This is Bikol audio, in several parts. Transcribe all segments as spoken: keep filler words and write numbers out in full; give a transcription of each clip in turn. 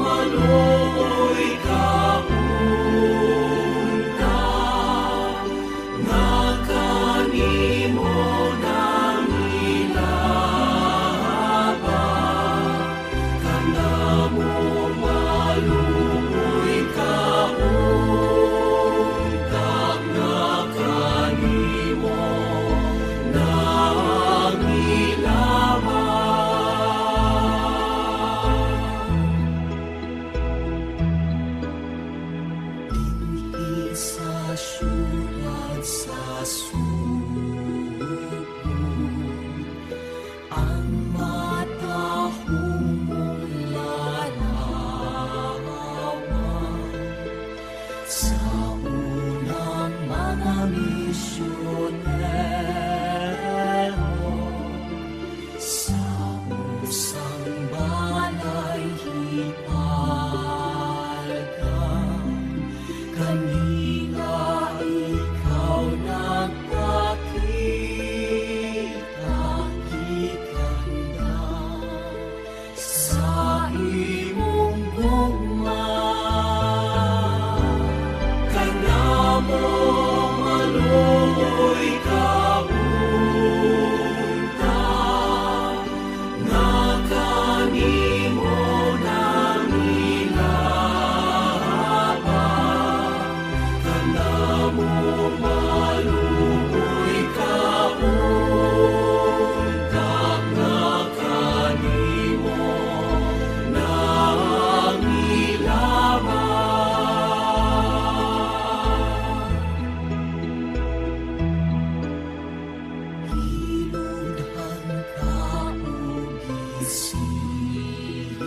Maluoy ka unta, ngakan nimo nangilaba. Kanamo maluoy ka unta, ngakan nimo nangilaba. Dinhi sa syudad sa Subo, ang matahong mong larawan. Sa unang mga misyonero, sa usang balay hipal ka, kanila ikaw nagpakita, gikan ka sa imong gugma. Kanamo maluoy ka unta, ngakan nimo nangilaba. Kanamo maluoy ka unta, ngakan nimo nangilaba. Kiludhan ka o gisimba,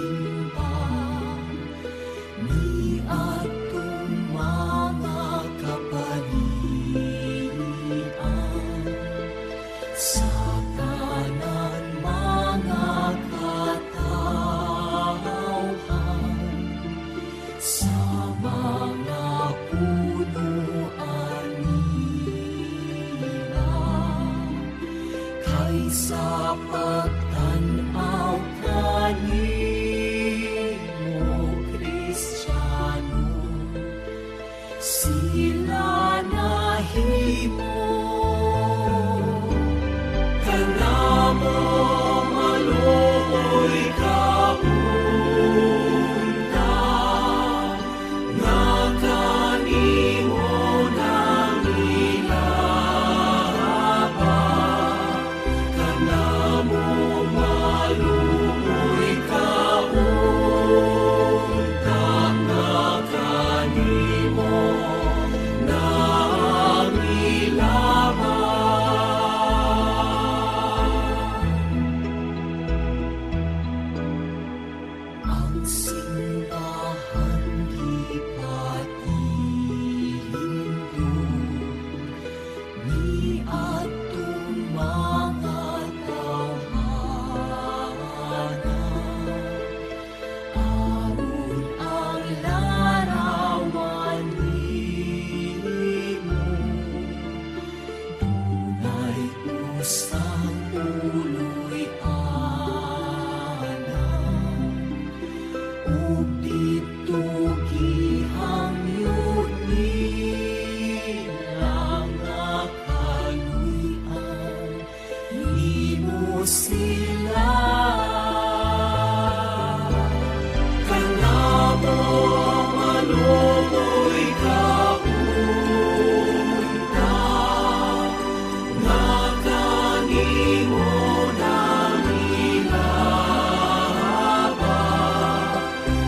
niadtong mga kapanian, sa tanang mga katawhan, sa mga punoan nila, kay sa pagtan-aw kan imo Kristiyano, sila nahimo. Kanamo maluoy ka unta, ngakan nimo nangilaba. Kanamo maluoy ka unta, ngakan nimo nangilaba. Ang simbahan gipatihindo, niadtong mga tawhana, aron ang larawan nimo. Dunay usang uloy, ana, ug didto gihangyo nila nga kaloy-an nimo sila. Kanamo maluoy ka unta, ngakan nimo nangilaba.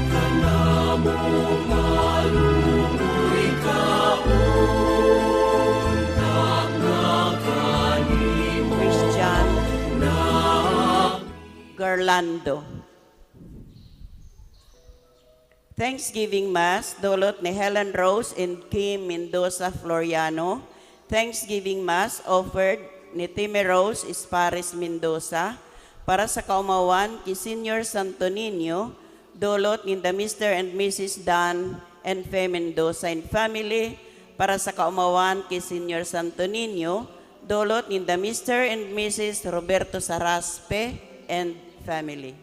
Kanamo maluoy ka unta, ngakan nimo Christian na Garlando. Thanksgiving Mass, dulot ni Helen Rose and Kim Mendoza Floriano. Thanksgiving Mass offered ni Timmy Rose Espares Mendoza para sa kaomawan ki Senior Santo Niño, dulot ninda Mister and Missus Dan and Fe Mendoza and family, para sa kaomawan ki Senior Santo Niño, dulot ninda Mister and Missus Roberto Saraspe and family.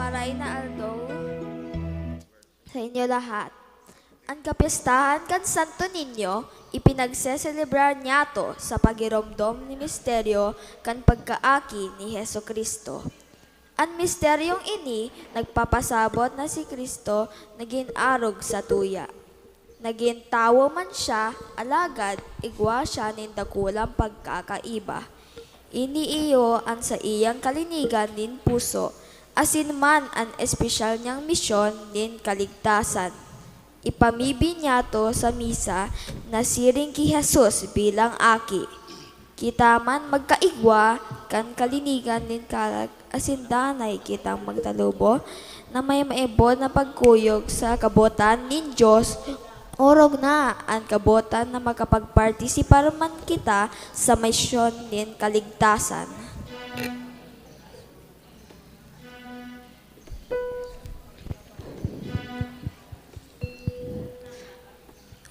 Aray na aldaw sa inyo lahat. An kapyestahan kan Santo Niño ipinagseselebrar niyato sa pagiromdom ni misteryo kan pagkaaki ni Jesu-Cristo. An misteryong ini nagpapasabot na si Cristo nagin arog sa tuya. Nagin tawo man siya, alagad igwa siya nin dakulang pagkakaiba. Ini iyo an saiyang kalinigan nin puso, asin man an espesyal niyang misyon nin kaligtasan. Ipamibi niyato sa misa na siring ki Jesus bilang Aki. Kita man magkaigwa kan kalinigan nin kalag asin danay kitang magtalubo na may maibon na pagkuyog sa kabotan nin Dios. Orog na an kabotan na makapagpartisipar man kita sa misyon nin kaligtasan.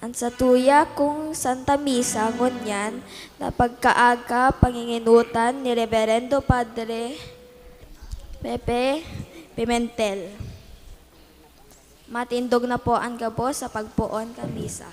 An satuya kong Santa Misa ngunyan na pagkaaga pangingenotan ni Reverendo Padre Pepe Pimentel. Matindog na po an gabos sa pagpoon kan misa.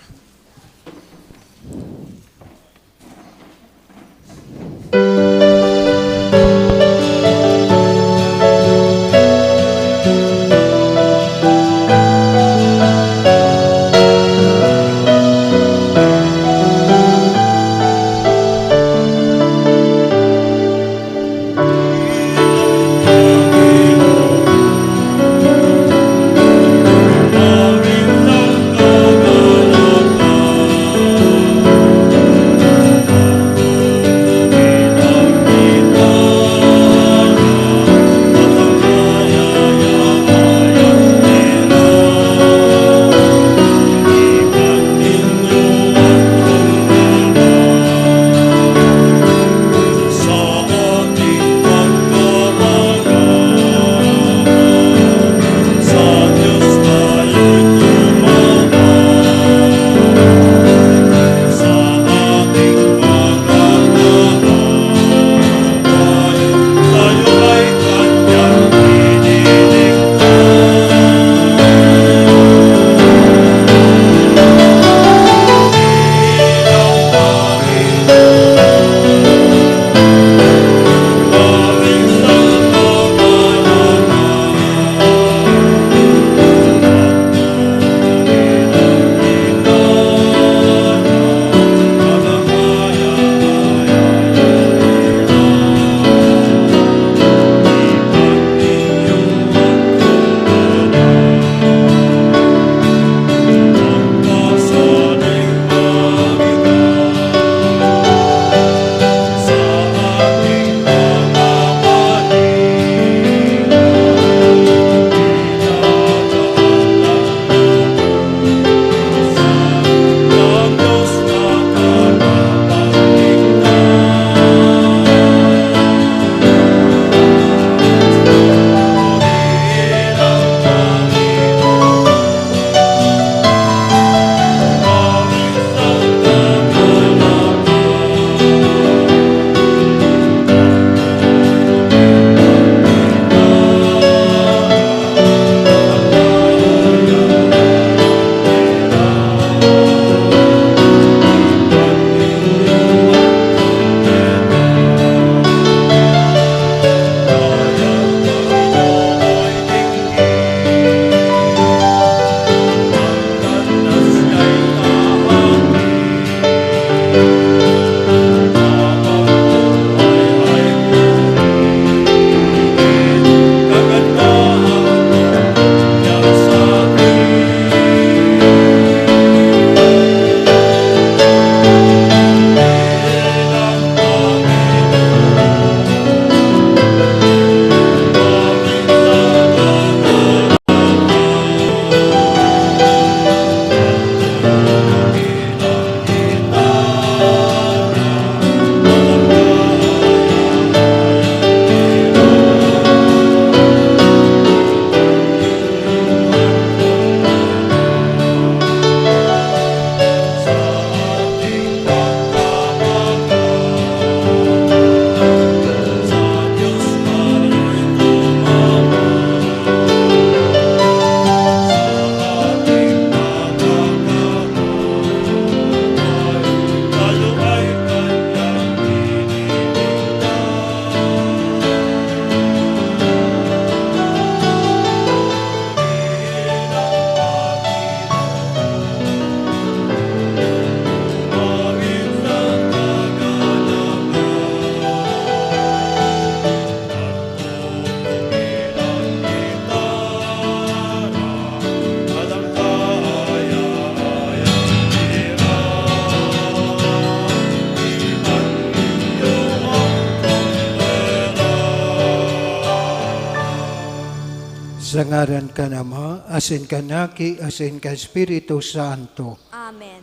Sa ngaran kan Ama, asin kan Aki, asin kan Espiritu Santo. Amen.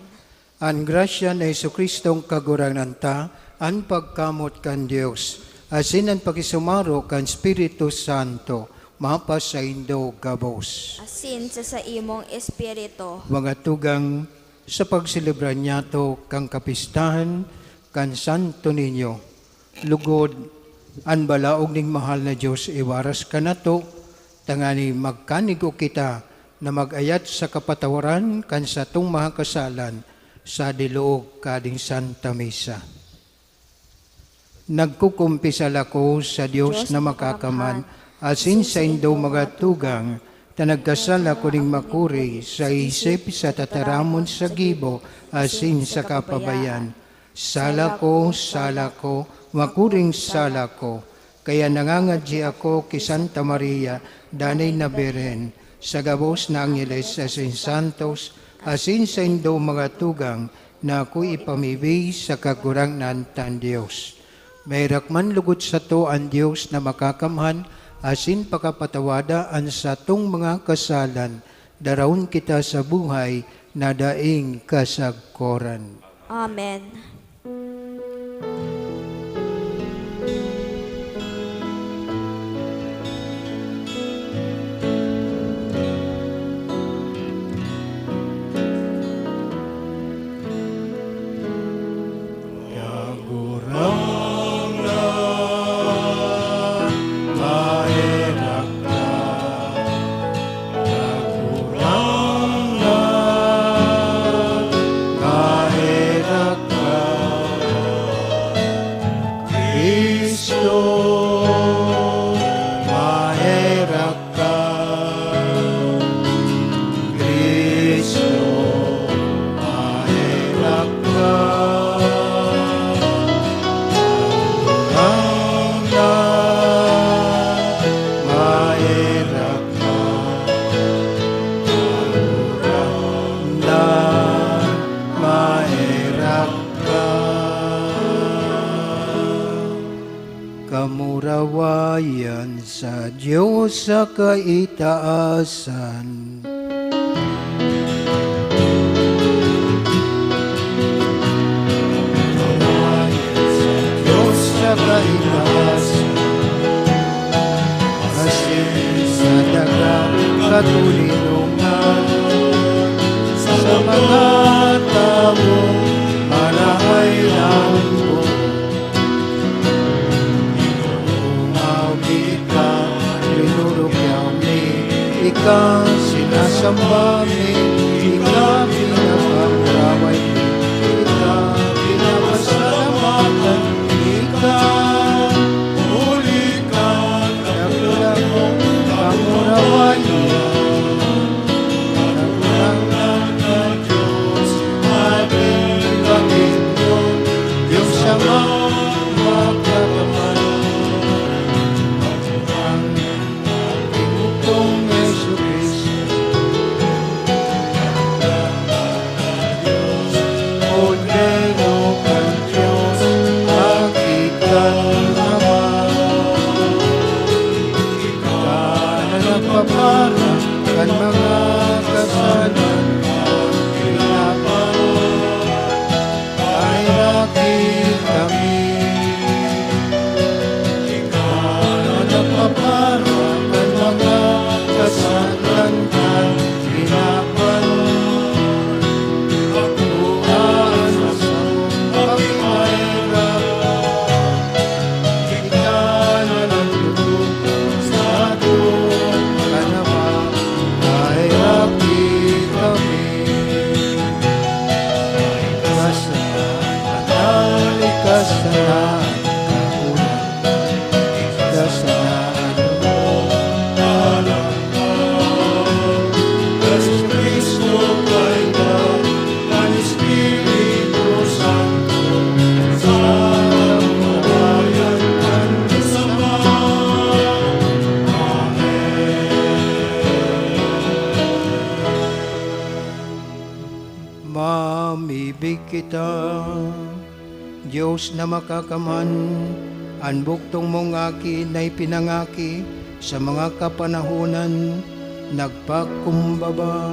An grasya ni Jesu-Cristong Kagurangnan ta, an pagkamot kan Dios, asin an pakisumaro kan Espiritu Santo, mapasaindo gabos. Asin sa saimong espiritu. Mga tugang, sa pagselebra niyato kan kapistahan kan Santo Niño, lugod, an balaog ning mahal na Dios iwaras kanato, tangani magkanigo kita na mag-ayat sa kapatawaran kan satong mga kasalan sa diloog kading Santa Misa. Nagkukumpisal ako sa Dios na makakaman, asin saindo mga tugang, ta nagkasala ako ning makuri sa isip, sa tataramon, sa gibo, asin sa kapabayan. Sala ko, sala ko, makuring sala ko. Kaya nangangadyi ako ki Santa Maria, danay na Birhen, sa gabos na angheles asin santos, asin saindo mga tugang, na ako ipamibi sa Kagurangnan tang Dios. Maherak man lugod sato an Dios na makakamhan asin pakapatawada an satong mga kasalan, daraon kita sa buhay na daing kasagkoran. Amen. Cristo, maherak ka. Cristo, maherak ka. Kagurangnan, maherak ka. Kagurangnan, maherak ka. Kamurawayan sa Dios sa kaitaasan. Kamurawayan sa Dios sa kaitaasan. Asin sa dagang katoninongan sa mga tawong marahay na hambog. Ginoo, maogma ka, rinurugyaw mi ika, sinasamba mi ika, pinapamuraway mi ika, pinapasalamatan mi ika. Huli ka, dakula mong kamurawayan. Kagurangnan na Dios, Aden ka Dios, Dios Ama, Makakamay. Kagurangnan na Ginoo kong Jesu-Cristo, Kordero kan Dios, Aki kan Ama. Ika na nagpapara kan mga kasalan kan tinapay. Maherak kami. Ika na nagpapara kan mga kasalan kan tinapay. Ako an masarong pakimaherak. Ika na nagtutukaw sa atong kanawa, maherak kami. Likas na, banal, likas na, kakulang, likas na, ano, alam. Jesu-Cristo, kaiba kan Espiritu Santo, sa kamurawayan kan Dios Ama. Amen. Mamibig kita. Dios na Makakaman, an bugtong mong Aki na ipinangaki Sa mga kapanahonan, nagpakumbaba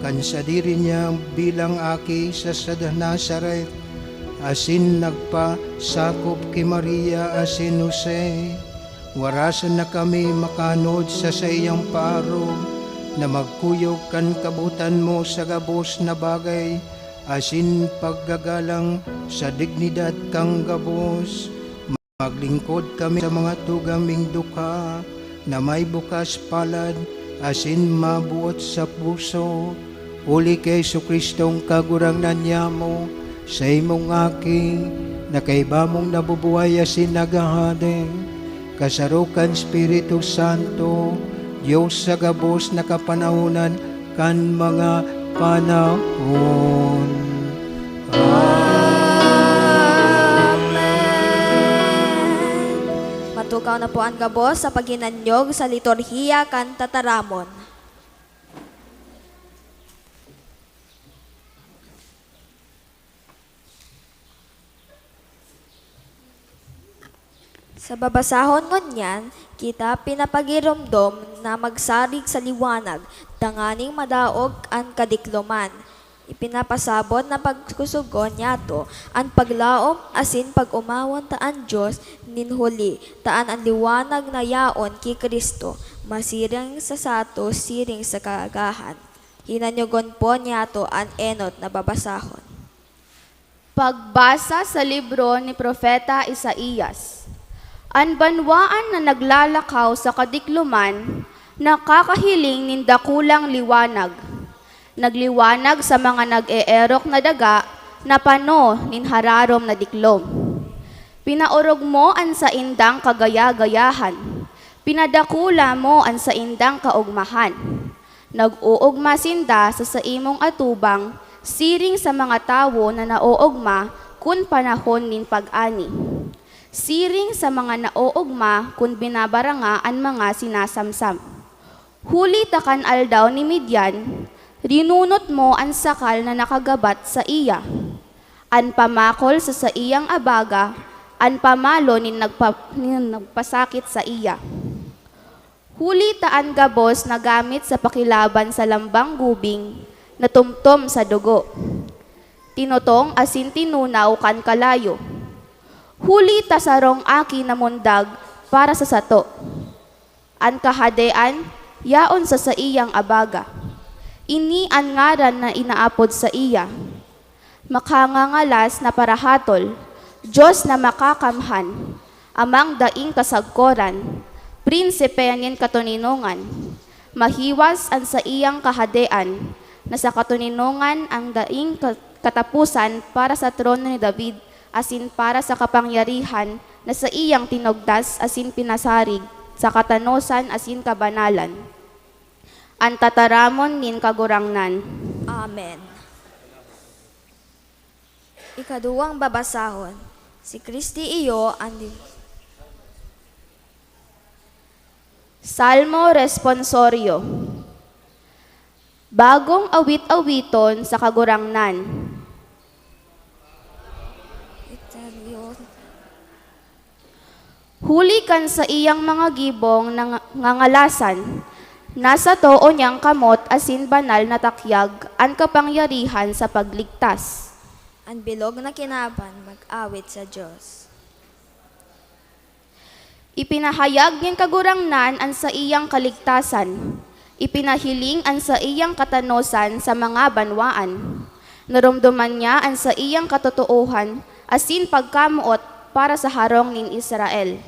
kan sadiri niya bilang aki sa, sa Nazaret, asin nagpasakop ki Maria asin Jose. Warasan na kami makaanod sa saiyang paarog na magkuyog kan kabotan mo sa gabos na bagay asin paggagalang sa dignidad kang gabos. Maglingkod kami sa mga tugang ming dukha na may bukas palad asin mabuot sa puso, huli ki Jesu-Cristong Kagurangnan niamo, saimong Aki, na kaiba mong nabubuhay asin naghahade, kasaro kan Espiritu Santo, Dios sa gabos na kapanahonan kan mga panahon. Amen. Matukaw na po an gabos sa paghinanyog sa liturhiya kan tataramon. Sa babasahon ngunyan, kita pinapagiromdom na magsarig sa liwanag tanganing madaog an kadikloman. Ipinapasabot na pagkusogon niyato an paglaom asin pag-omawon ta an Dios nin huli, ta an, an liwanag na yaon ki Cristo masiring sa sato siring sa kaagahan. Hinanyogon po niyato an enot na babasahon. Pagbasa sa libro ni Propeta Isaias. An banwaan na naglalakaw sa kadikloman nakakahiling nin dakulang liwanag. Nagliwanag sa mga nag-eerok na daga na pano nin hararom na diklom. Pinaorog mo an saindang kagaya-gayahan. Pinadakula mo an saindang kaogmahan. Nag-oogma sinda sa saimong atubang, siring sa mga tawo na naoogma kun panahon nin pag-ani, siring sa mga naoogma kun binabaranga an mga sinasamsam. Huli ta kan aldaw ni Midian, rinunot mo an sakal na nakagabat saiya, an pamakol sa saiyang abaga, an pamalo nin nagpa-, nin nagpasakit saiya. Huli ta an gabos na gamit sa pakilaban sa lambang gubing natumtom sa dugo, tinutong asin tinunaw kan kalayo. Huli ta sarong aki na mundag para sa sato. An kahadean yaon sa saiyang abaga. Ini an ngaran na inaapod saiya. Makangangalas na parahatol, Dios na makakamhan, Amang daing kasagkoran, Prinsipe nin katoninongan. Mahiwas an saiyang kahadean, na sa katoninongan an daing ka-, kataposan para sa trono ni David, asin para sa kapangyarihan na saiyang tinugdas asin pinasarig sa katanosan asin kabanalan. An tataramon nin Kagurangnan. Amen. Ikaduwang babasahon, si Christy iyo an di-, Salmo Responsorio. Bagong awit-awiton sa Kagurangnan. Huli kan saiyang mga gibong na nga-, ngangalasan, nasa too niyang kamot asin banal na takyag an kapangyarihan sa pagligtas. An bilog na kinaban mag-awit sa Dios. Ipinahayag nin Kagurangnan an saiyang kaligtasan. Ipinahiling an saiyang katanosan sa mga banwaan. Naromdoman niya an saiyang katotoohan asin pagkamoot para sa harong nin Israel.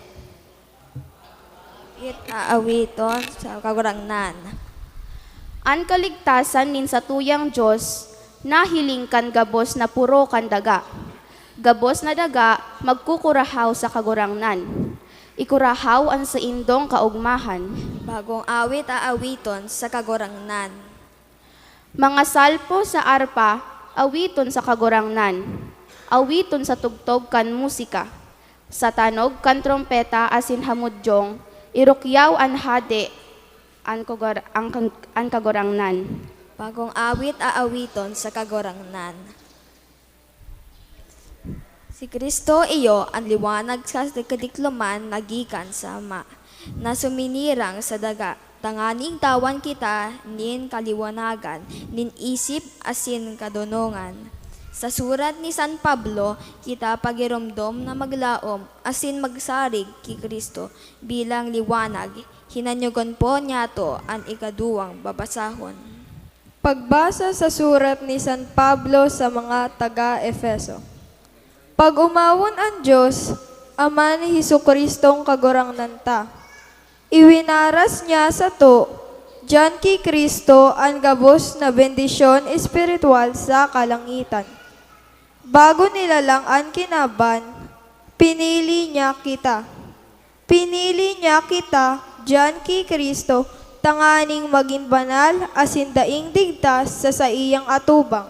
Awit, aawiton sa Kagurangnan. An kaligtasan nin satuyang Dios nahiling kan gabos na poro kan daga. Gabos na daga magkukurahaw sa Kagurangnan. Ikurahaw an saindong kaogmahan. Bagong awit aawiton sa Kagurangnan. Mga salpo sa arpa, awiton sa Kagurangnan. Awiton sa tugtog kan musika. Sa tanog kan trompeta asin hamudyong, irukyaw an hade, an kugur-, an kan-, an Kagurangnan. Bagong awit aawiton sa Kagurangnan. Si Cristo iyo an liwanag sa kadikloman na gikan sa Ama. na suminirang sa daga, tanganing tawan kita nin kaliwanagan nin isip asin kadonongan. Sa surat ni San Pablo, kita pagiromdom na maglaom asin magsarig ki Cristo bilang liwanag. Hinanyogon po niyato an ikaduwang babasahon. Pagbasa sa surat ni San Pablo sa mga taga-Efeso. Pag-omawon an Dios, Ama ni Jesu-Cristong Kagurangnan ta. Iwinaras niya sato, diyan ki Cristo, an gabos na bendisyon espiritual sa kalangitan. Bago nilalang an kinaban, pinili niya kita. Pinili niya kita diyan ki Cristo tanganing magin banal asin daing digtas sa saiyang atubang.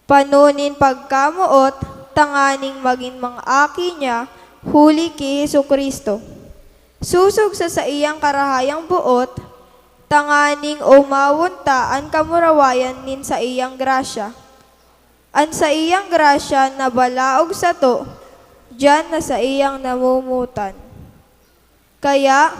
Pano nin pagkamoot tanganing magin mga aki niya huli ki Jesu-Cristo. Sosog sa saiyang karahayang boot, tanganing omawon ta an kamurawayan nin saiyang grasya. An saiyang grasya na balaog sato, diyan na saiyang namomotan. Kaya,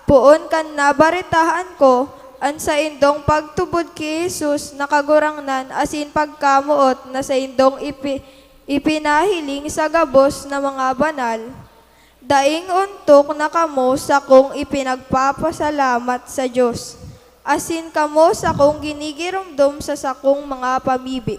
poon kan nabaretahan ko an saindong pagtubod ki Jesus na Kagurangnan asin pagkamoot na saindong ipi-, ipinahiling sa gabos na mga banal, daing ontok na kamo sakong ipinagpapasalamat sa Dios, asin kamo sakong ginigiromdom sa sakong mga pamibi.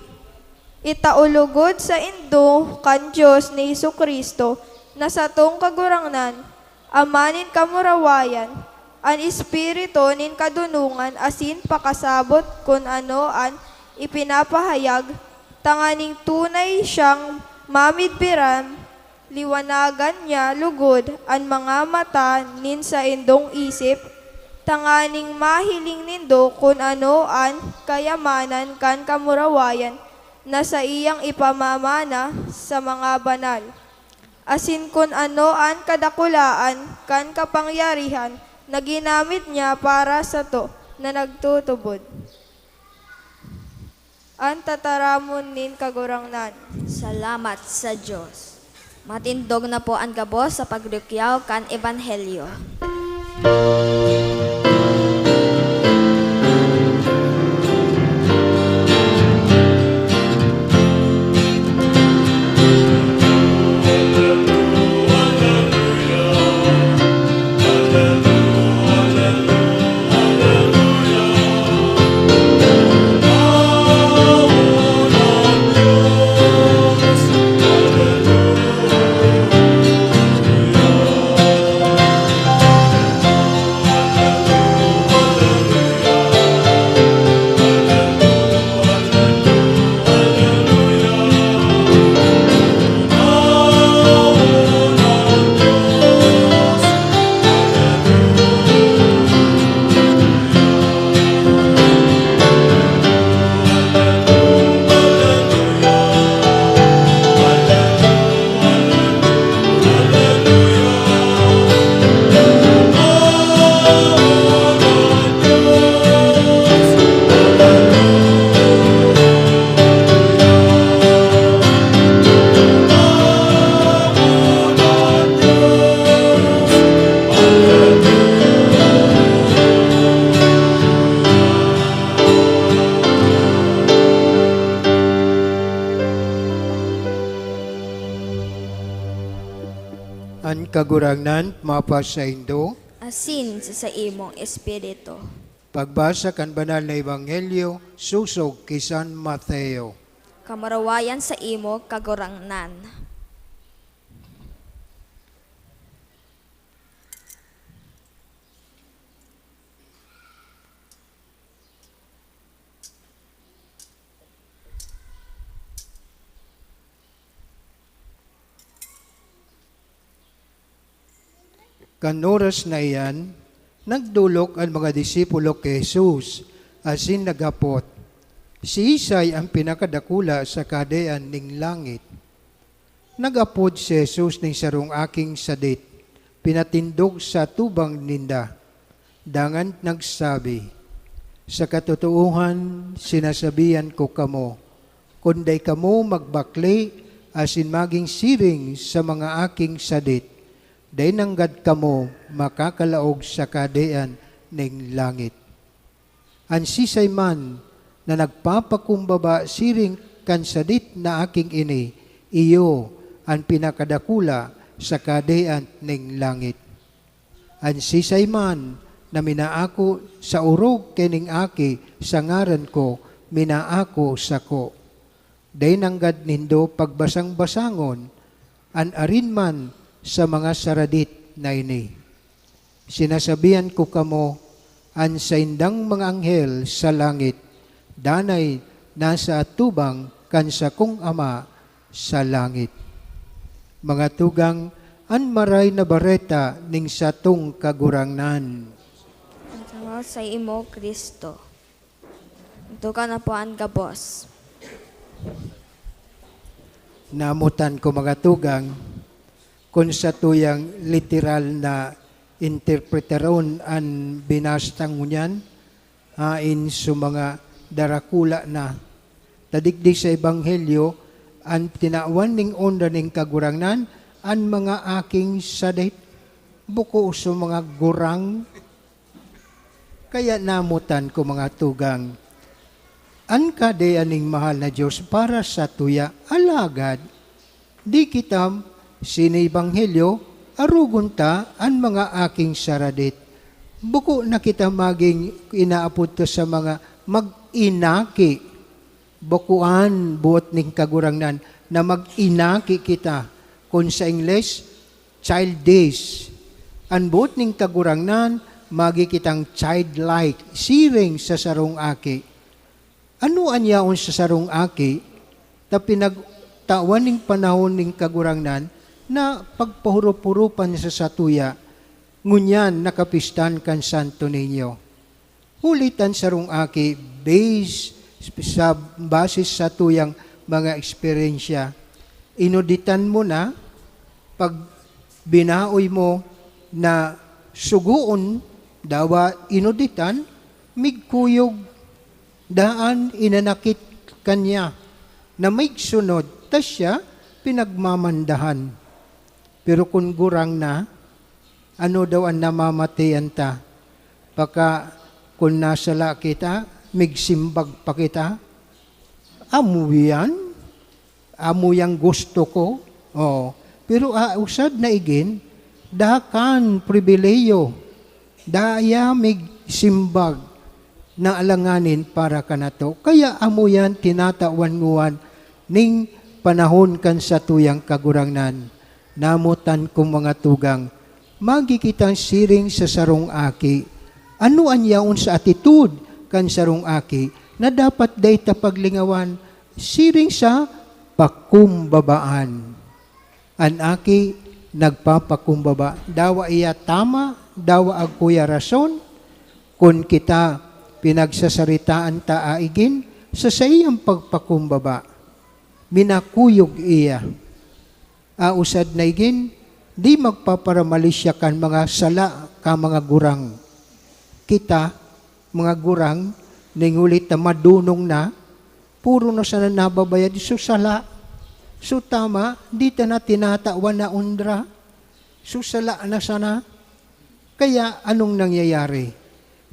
Itao logod saindo kan Dios ni Jesu-Cristo na satong Kagurangnan, Ama nin kamurawayan, an Espiritu nin kadonongan asin pakasabot kun ano an ipinapahayag, tanganing tunay siyang mamidbiran, liwanagan niya logod an mga mata nin saindong isip, tanganing mahiling nindo kun ano an kayamanan kan kamurawayan na saiyang ipamamana sa mga banal, asin kun ano an kadakulaan kan kapangyarihan na ginamit niya para sato na nagtutubod. An tataramon nin Kagurangnan. Salamat sa Dios. Matindog na po an gabos sa pagrukyaw kan Ebanghelyo. An Kagurangnan mapasaindo. Asin sa saimong espiritu. Pagbasa kan Banal na Ebanghelyo sosog ki San Mateo. Kamurawayan saimo, Kagurangnan. Kan oras na iyan, nagdolok an mga disipulo ki Jesus asin naghapot, "Siisay an pinakadakula sa Kahadean nin langit?" Nag-apod si Jesus nin sarong aking sadit, pinatindog sa atubang ninda, dangan nagsabi, "Sa katotoohan, sinasabihan ko kamo, kun dai kamo magbakle asin magin siring sa mga aking sadit, Dai nanggad kamo makakalaog sa Kahadean nin langit. An siisay man na nagpapakumbaba siring kan sadit na aking ini, iyo an pinakadakula sa Kahadean nin langit. An siisay man na minaako sa orog kaning aki sa ngaran ko, minaako sako. Dai nanggad nindo pagbasang-basangon an arin man sa mga saradit na ini. Sinasabihan ko kamo, an saindang mga anghel sa langit danay nasa atubang kan sakong Ama sa langit. Mga tugang, an Maray na Bareta ning satong Kagurangnan. An sa imo, Cristo. Tukan na po an gabos. Namotan ko, mga tugang, kun satuyang literal na interpretaron an binasa ta ngunyan, haen sa mga darakula na. Ta digdi sa Ebanghelyo, an tinawan ning onra ning Kagurangnan, an mga aking sadit, buko sa mga gurang. Kaya namotan ko, mga tugang, an Kahadean ning mahal na Dios para satuya, alagad di kita sinebanghelyo, arogon ta an mga aking saradit. Buko na kita magin inaapod ta sa mga mag-inaki. Bukoan boot ning Kagurangnan na mag-inaki kita. Kun sa Ingles, childish. An boot ning Kagurangnan, magi kitang childlike, siring sa sarong aki. Ano an yaon sa sarong aki ta pinagtawan ning panahon ning Kagurangnan na pagpahurup-hurupan sa satuya, ngunyan nakapistan kan Santo Niño? Huli ta an sarong aki, base sa, base sa tuyang mga eksperyensya, inuditan mo na, pag binaoy mo na sugoon, dawa inuditan, migkuyog, daan inanakit kanya na migsunod, ta siya pinagmamandahan. Pero kun gurang na, ano daw an namamatian ta? Baka kun nasala kita, migsimbag pa kita? Amo yan? Amo yang gusto ko? Oo. Pero, ah, usad na igin, dakan pribilehiyo, daya migsimbag na alanganin para kanato. Kaya amo yan tinatawan nguan ning panahon kan satuyang Kagurangnan. Namotan kong mga tugang, magi kitang siring sa sarong aki. Ano an yaon sa atitude kan sarong aki na dapat dai ta paglingawan siring sa pakumbabaan? An aki nagpapakumbaba, dawa iya tama, dawa agkuya rason. Kun kita pinagsasaritaan ta aigin sa saiyang pagpakumbaba, minakuyog iya. Ausad na igin, di magpaparamalisya kan mga sala ka mga gurang. Kita, mga gurang, ning huli ta madunong na, puro na sana nababayad so sala. So tama, di ta na tinatawan na ondra. So sala na sana. Kaya anong nangyayari?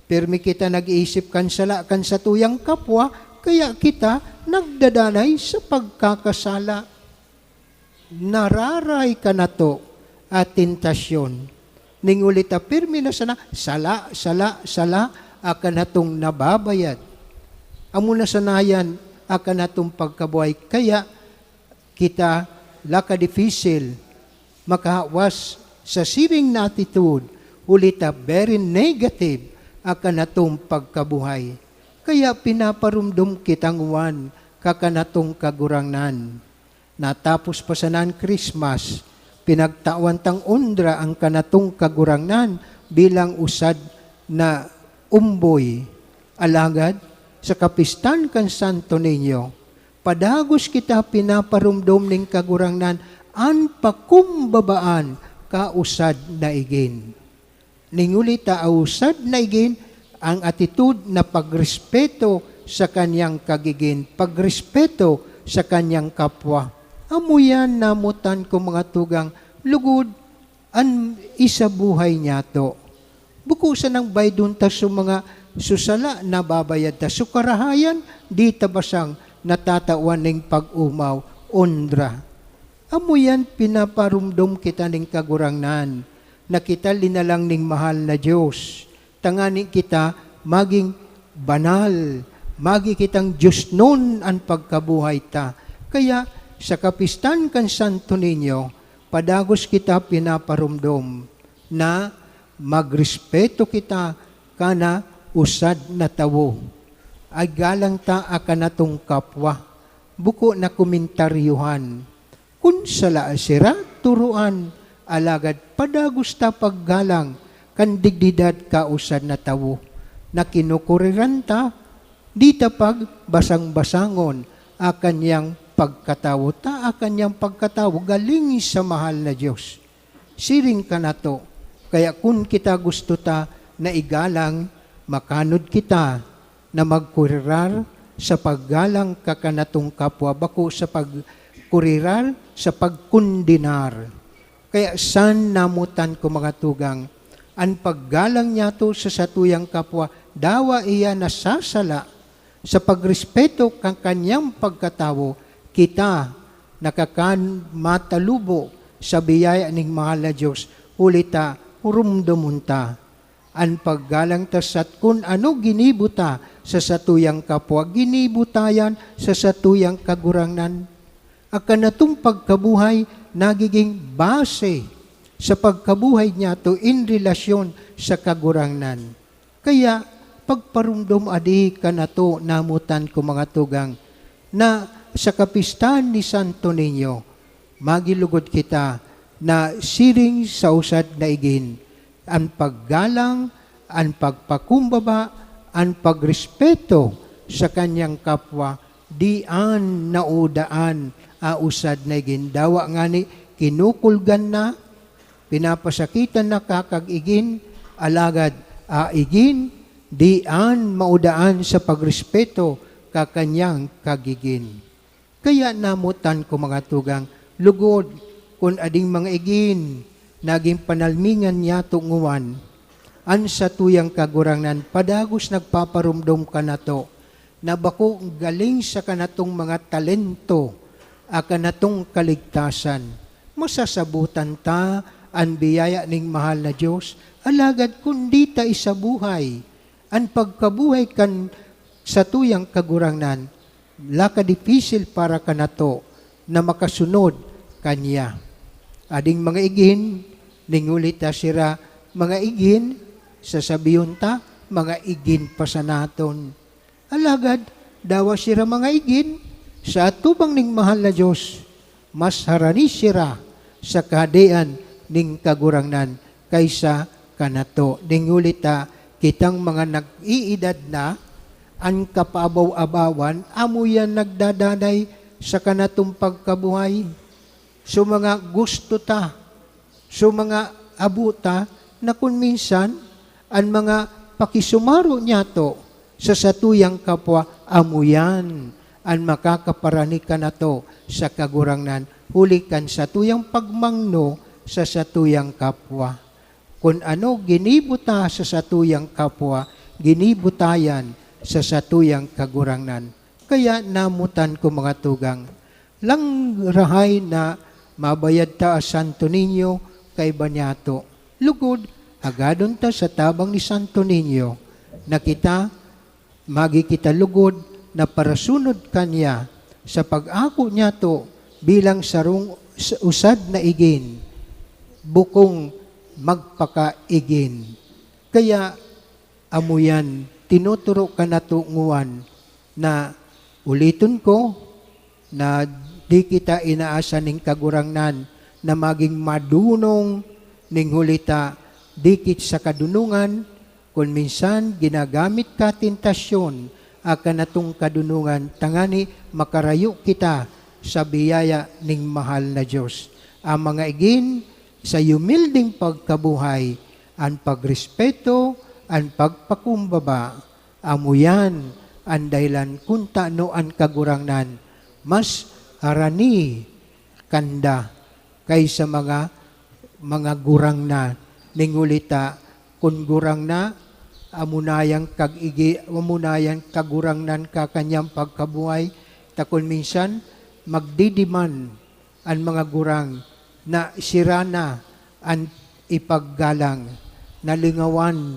Pirmi kita nag-iisip kan sala kan satuyang kapwa, kaya kita nagdadanay sa pagkakasala. Nararay kanato a tentasyon. Ning huli ta pirmi na sana, sala, sala, sala, akan hatong nababayad. Amo na sana yan, akan hatong pagkabuhay. Kaya kita, laka difisil, makahawas sa siring na atitude, huli ta very negative akan hatong pagkabuhay. Kaya pinaparumdom kita nguan kakan hatong Kagurangnan. Natapos pa sana an Christmas, pinagtawan tang ondra an kanatong Kagurangnan bilang usad na umboy. Alagad, sa kapistan kan Santo Niño, padagos kita pinaparumdom nin Kagurangnan an pakumbabaan kausad na igin. Ning huli ta ausad na igin ang atitude na pagrespeto sa kanyang kagigin, pagrespeto sa kanyang kapwa. Amo yan namotan ko, mga tugang, lugod An isabuhay niyato. Buko sanang baydon ta su mga su sala nababayad ta, su karahayan di ta basang natatawan ning pag-omaw, onra. Amo yan pinaparumdom kita ning Kagurangnan, na kita linalang ning mahal na Dios, tangani kita magin banal, magi kitang diosnon an pagkabuhay ta. Kaya sa kapistan kan Santo Niño, padagos kita pinaparumdom na magrespeto kita kana usad na tawo. Igalang ta a kanatong kapwa, buko na komentaryohan. Kun sala sira, turuan, alagad padagos ta paggalang kan dignidad ka usad na tawo, na kinukuriran ta, di ta pagbasang-basangon a kanyang pagkatawo, ta a kanyang pagkatawo galing sa mahal na Dios. Siring kanato, kaya kun kita gusto ta na igalang, makanod kita na magkurirar sa paggalang ka kanatong kapwa, bako sa pagkurirar sa pagkondenar. Kaya san namotan ko, mga tugang, an paggalang niyato sa satuyang kapwa, dawa iya nasasala sa pagrespeto kan kanyang pagkatawo, kita nakakan matalubo sa biyaya ning mahal na Dios, huli ta rumdomon ta an paggalang ta sa kun ano ginibo ta sa satuyang kapwa, ginibo ta yan sa satuyang Kagurangnan. Akan natong pagkabuhay nagiging base sa pagkabuhay niyato in relasyon sa Kagurangnan. Kaya, pagparumdom adi kanato namotan ko, mga tugang, na sa kapistahan ni Santo Niño, magilugod kita na siring sa usad na igin, an paggalang, an pagpakumbaba, an pagrespeto sa kanyang kapwa, di an naudaan a usad na igin. Dawa ngani, kinukulgan na, pinapasakitan na ka kag igin, alagad a igin, di an maudaan sa pagrespeto ka kanyang kagigin. Kaya namotan ko, mga tugang, lugod kun ading mga igin, nagin panalmingan niyato nguan, an satuyang Kagurangnan padagos nagpaparumdom kanato na bako galing sa kanatong mga talento a kanatong kaligtasan. Masasabotan ta an biyaya ning mahal na Dios, alagad kun di ta isabuhay an pagkabuhay kan satuyang Kagurangnan, laka dipisil para kanato na makasunod kaniya. Ading mga igin, ning huli ta sira mga igin, sasabihon ta, mga igin pa sa naton. Alagad, dawa sira mga igin, sa atubang ning mahal na Dios, mas harani sira sa Kahadean ning Kagurangnan kaysa kanato. Ning huli ta, kitang mga nag-iidad na, an kapaabaw-abawan, amo yan nagdadanay sa kanatong pagkabuhay. So, mga gusto ta, so, mga habo ta, na kun minsan, an mga pakisumaro niyato sa satuyang kapwa, amo yan an makakaparani kanato sa Kagurangnan, huli kan satuyang pagmangno sa satuyang kapwa. Kun ano ginibo ta sa satuyang kapwa, ginibo ta yan sa satuyang Kagurangnan. Kaya namotan ko, mga tugang, lang rahay na mabayad ta a Santo Niño kaiba niyato. Lugod, hagadon ta sa tabang ni Santo Niño na kita magi kita lugod na parasunod kaniya sa pag-ako niyato bilang sarong s-, usad na igin, bukong magpakaigin. Kaya amo yan, tinuturo kanato nguan na, uliton ko, na di kita inaasa ning Kagurangnan na magin madunong ning huli ta dikit sa kadunongan, kun minsan ginagamit ka tentasyon akan natong kadunongan tangani makarayo kita sa biyaya ning mahal na Dios. Ang mga igin, sa humildeng pagkabuhay, an pagrespeto, an pagpakumbaba, amo yan an dahilan kun tano an Kagurangnan mas harani kanda kaysa mga mga gurang na. Ning huli ta, kun gurang na, amo na yang kag-igi-, amo na yang kagurangnan ka kanyang pagkabuhay. Ta kun minsan, magdidiman an mga gurang na sira na an ipaggalang, nalingawan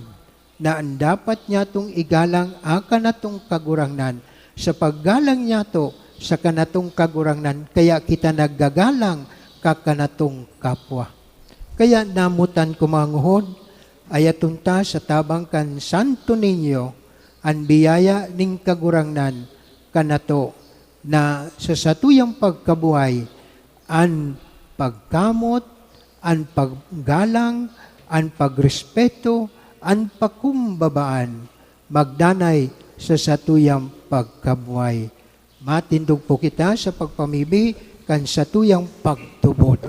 na an dapat nyatong igalang a kanatong Kagurangnan. Sa paggalang nyato sa kanatong Kagurangnan, kaya kita naggagalang ka kanatong kapwa. Kaya namotan ko, mga nguhod, ayaton ta sa tabang kan Santo Niño an biyaya ning Kagurangnan kanato, na sa satuyang pagkabuhay, an pagkamot, an paggalang, an pagrespeto, an pakumbabaan, magdanay sa satuyang pagkabuhay. Matindog po kita sa pagpamibi kan satuyang pagtubod.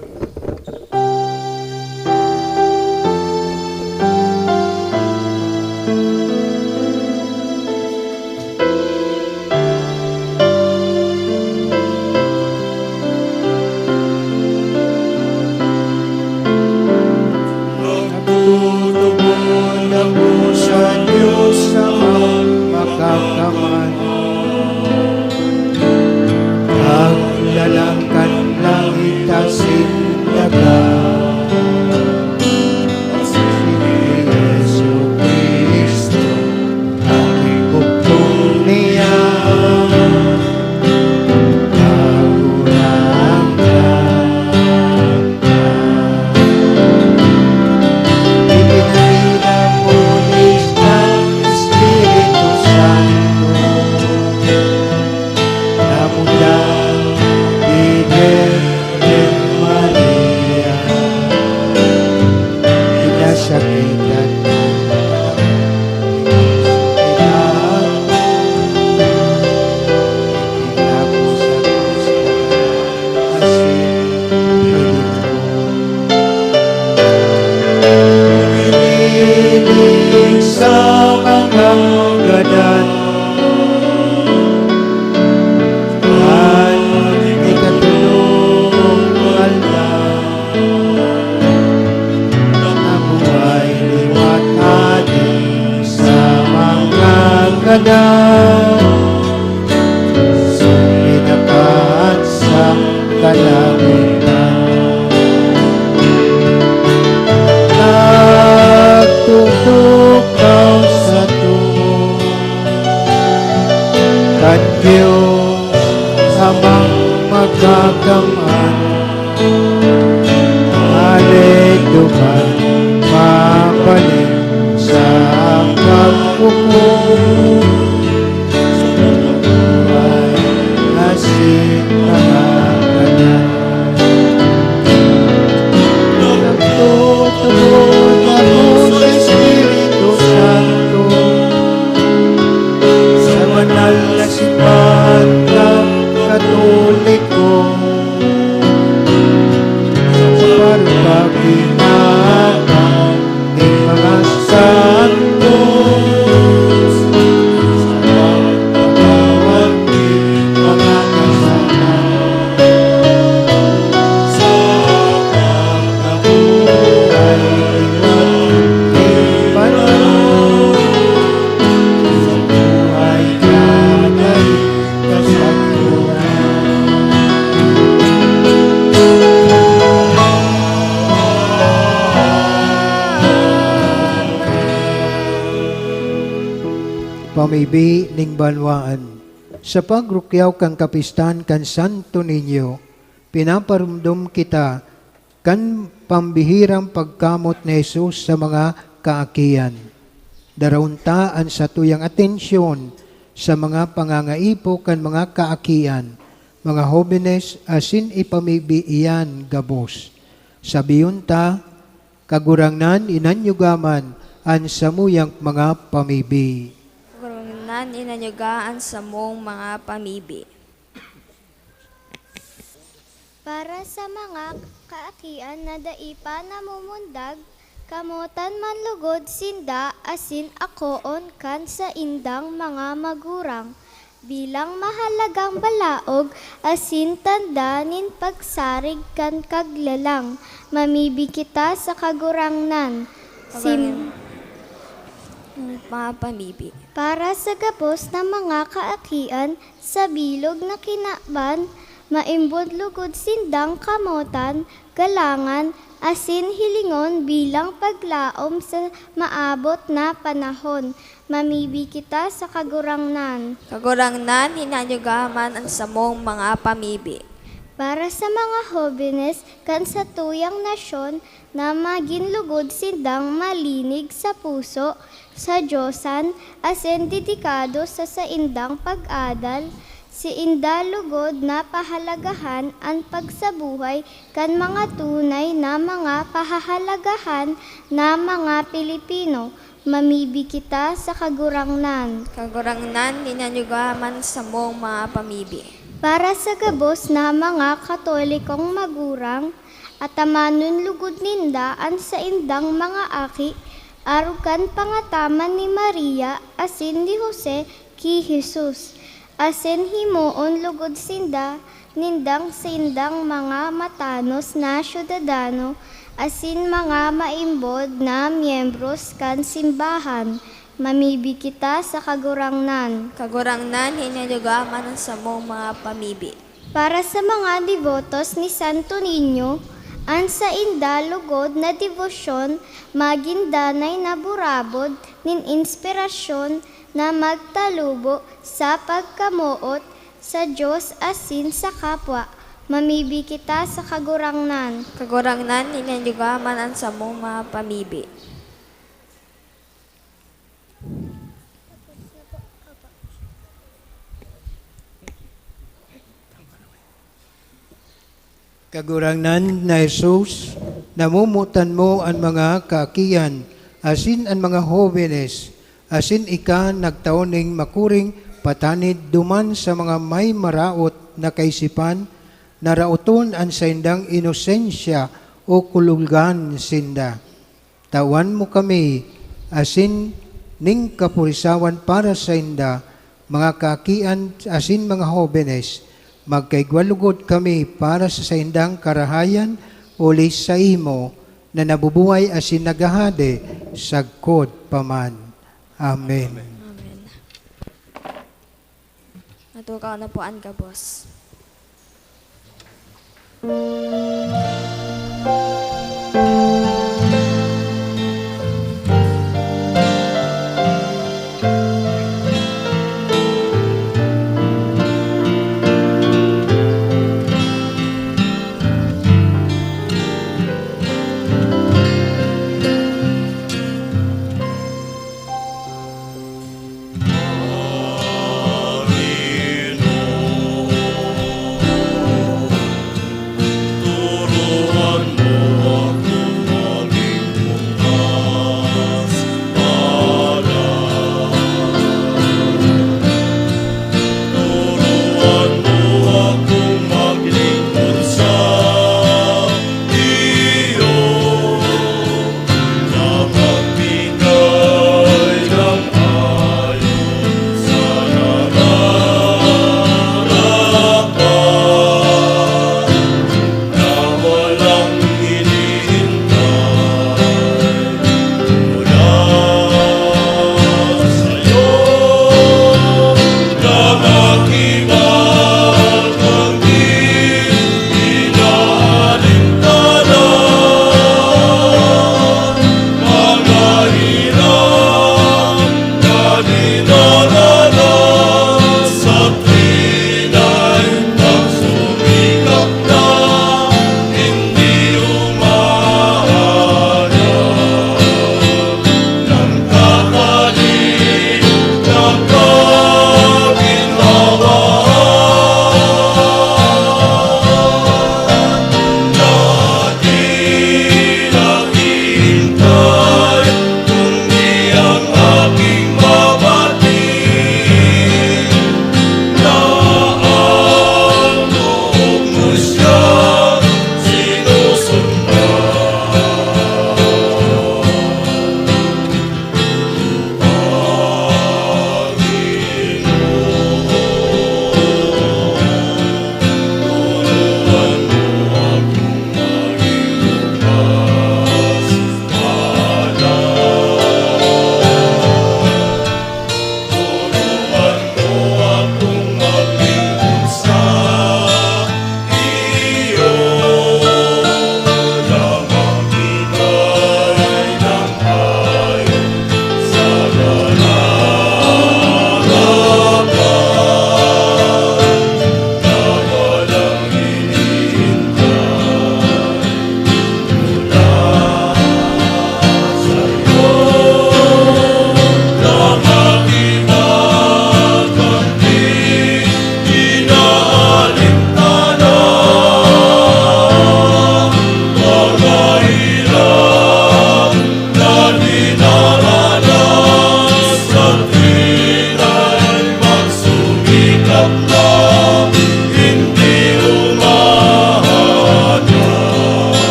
Nagtutubod ako sa Diyos na Amang Makakamhan, Maglalang kan langit asin daga, si Jesu-Cristo, Aki bugtong niya, Kagurangnan. Ibinigay na pulis ng Espiritu Santo, na mula kay Virgen Maria, pinasakitan, Pinako sa krus na asin pinitlo. Umiling sa mga gadan, kan ikatulong aldaw, nabuhay liwat hadi sa mga gadan. Suminakat sa kalangitan. Nagtutukaw sa too kan Dios Amang Makakamhan. Hale duman mapaling sa paghukom, sa pagkabuhay asin mga kanan. Nagtutubod ako sa Espiritu Santo, sa banal na simbahan na Katoliko, sa pagpapakinabang nin mga santos, sa pagpatawad nin mga kasalanan, sa pagkabuhay nin banal, sa buhay na dai kasagkoran. Pamibi nin banwaan. Sa pagrukyaw kan kapistahan kan Santo Niño, pinaparomdom kita kan pambihirang pagkamot ni Jesus sa mga kaakian. Daraon ta an satuyang atensyon sa mga pangangaipo kan mga kaakian, mga hobenes, asin ipamibi iyan gabos. Sabihon ta, "Kagurangnan, inanyuga man an samuyang mga pamibi." Kagurangnan, inanyuga an samong mga pamibi. Para sa mga kaakian na dai pa namumundag, kamotan man logod sinda asin akoon kan saindang mga magurang. Bilang mahalagang balaog asin tanda nin pagsarig kan Kaglalang, mamibi kita sa Kagurangnan. Sim- Kagurang-, mga pamibi. Para sa gabos na mga kaakian sa bilog na kinaban, maimbod lugod sindang kamotan, galangan, asin hilingon bilang paglaom sa maabot na panahon. Mamibi kita sa Kagurangnan. Kagurangnan, hinanyuga man an samong mga pamibi. Para sa mga hobenes kan satuyang nasyon na magin lugod sindang malinig sa puso, sa Diyosan, asin dedikado sa saindang pag-adal, sainda lugod na pahalagahan an pagsabuhay kan mga tunay na mga pahahalagahan na mga Pilipino. Mamibi kita sa Kagurangnan. Kagurangnan, hinanyuga man samong mga pamibi. Para sa gabos na mga Katolikong magurang, atamanon lugod ninda an saindang mga aki, arog kan pangataman ni Maria asin ni Jose ki Jesus, asin himoon lugod sinda nindang saindang mga matanos na syudadano asin mga maimbod na miyembros kan simbahan. Mamibi kita sa Kagurangnan. Kagurangnan, hinanyuga man an samong mga pamibi. Para sa mga debotos ni Santo Niño, an sainda lugod na debosyon magin danay na burabod nin inspirasyon na magtalubo sa pagkamoot sa Dios asin sa kapwa. Mamibi kita sa Kagurangnan. Kagurangnan, hinanyuga man an samong mga pamibi. Kagurangnan na Jesus, namomotan mo an mga kaakian asin an mga hobenes, asin ika nagtao ning makuring patanid duman sa mga may maraot na kaisipan, na raoton an saindang inosensya o kulogan sinda. Tawan mo kami asin ning kapurisawan para sainda, mga kaakian asin mga hobenes. Magkaigwa lugod kami para sa saindang karahayan, huli saimo na nabubuhay asin naghahade sagkod pa man. Amen. Amen. Natukaw na po an gabos.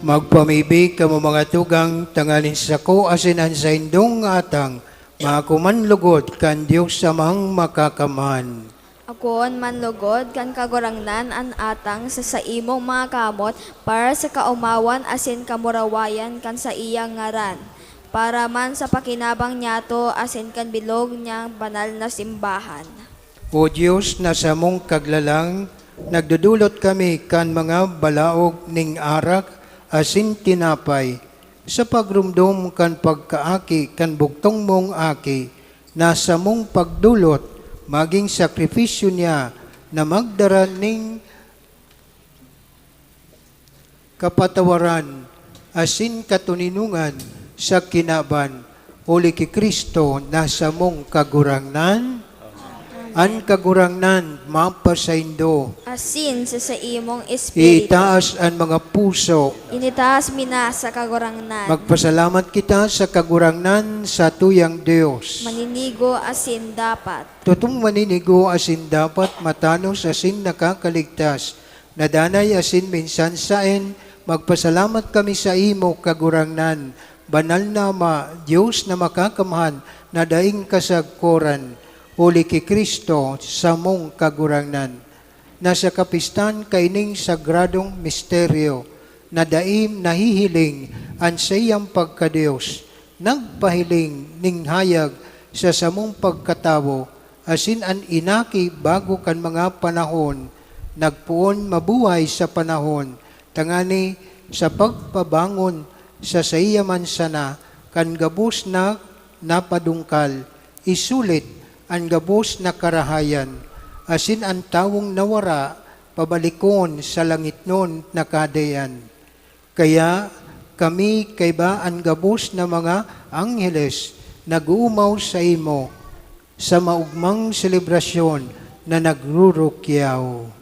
Magpamibi kamo, mga tugang, tanganing sako asin an saindong atang maako man logod kan Dios Amang Makakamhan. Akoon man logod kan Kagurangnan an atang sa saimong mga kamot para sa kaomawan asin kamurawayan kan saiyang ngaran, para man sa pakinabang niyato asin kan bilog niyang banal na simbahan. O Dios na samong Kaglalang, nagdodolot kami kan mga balaog ning arak asin tinapay, sa pagromdom kan pagkaaki kan bugtong mong Aki, na samong pagdolot magin sakrifisyo niya na magdara nin kapatawaran asin katoninongan sa kinaban, huli ki Cristo na samong Kagurangnan. An Kagurangnan mapasaindo. Asin sa saimong espiritu. Itaas an mga puso. Initaas mi na sa Kagurangnan. Magpasalamat kita sa Kagurangnan, satuyang Dios. Maninigo asin dapat. Totong maninigo asin dapat, matanos asin nakakaligtas. Na danay asin minsan saen, magpasalamat kami saimo, Kagurangnan, Banal na Ama, Dios na Makakamhan na daing kasagkoran, huli ki Cristo, samong Kagurangnan, na sa kapistan kaining sagradong misteryo, na dai nahihiling an saiyang pagka-Dios, nagpahiling nin hayag sa samong pagkatawo, asin an inaki bago kan mga panahon, nagpoon mabuhay sa panahon, tangani sa pagpabangon sa saiya man sana kan gabos na napadungkal, isulit an gabos na karahayan, asin an tawong nawara pabalikon sa langitnon na Kahadean. Kaya kami kaiba an gabos na mga angheles nag-oomaw saimo sa maogmang selebrasyon na nagrurukyaw.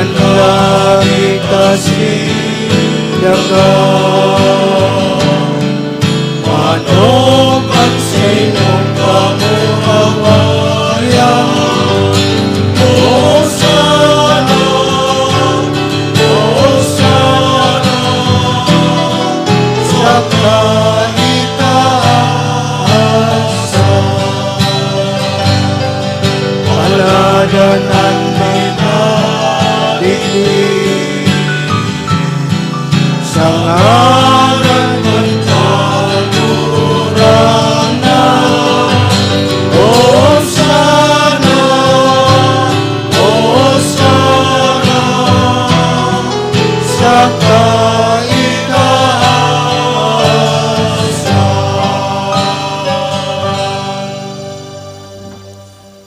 An langit asin daga, manog an saimong kamurawayan. Hosana, Hosana, sa kaitaasan. Paladan an minadigdi sa ngaran kan Kagurangnan. Hosana, Hosana sa kaitaasan.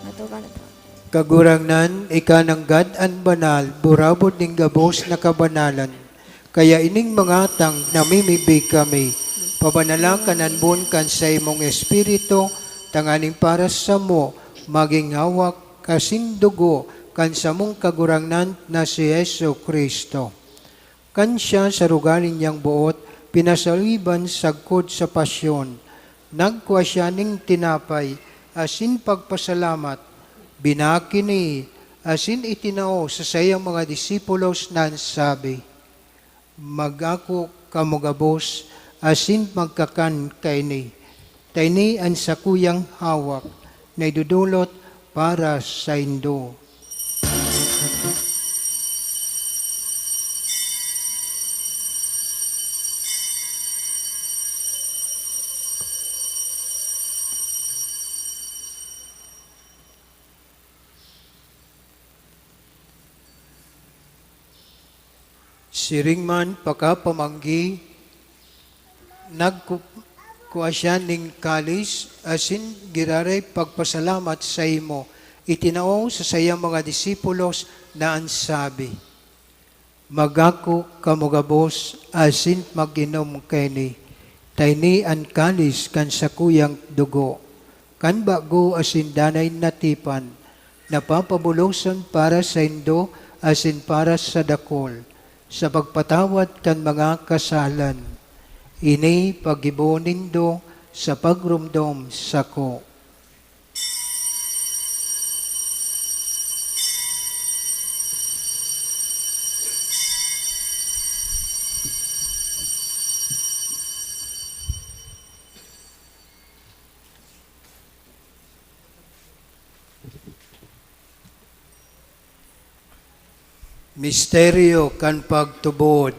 Natukan na po. Kagurangnan, ika nanggad an banal, burabod nin gabos na kabanalan. Kaya ining mga atang namimibi kami, pabanala kan anbon kan saimong Espiritu, tanganing para samo magin hawak asin dugo kan samong Kagurangnan na si Jesu-Cristo. Kan siya sa rogaring niyang boot pinasawiban sagkod sa pasyon, nagkua siya nin tinapay asin pagpasalamat, binakini asin itinao sa saiyang mga disipulos na an sabi, "Mag-ako kamo gabos asin magkakan kaini. Ta ini an sakuyang hawak na idodolot para saindo." Siring man pakapamanggi, nagku-, Kua siya nin kalis asin giraray pagpasalamat saimo, itinao sa saiyang mga disipulos na an sabi, "Magako kamo gabos asin mag-inom kaini. Ta ini an kalis kan sakuyang dugo, kan bago asin danay na tipan, na papabuloson para saindo asin para sa dakul, sa pagpatawad kan mga kasalan. Ini paggibo nindo sa pagromdom sako." Misteryo kan pagtubod.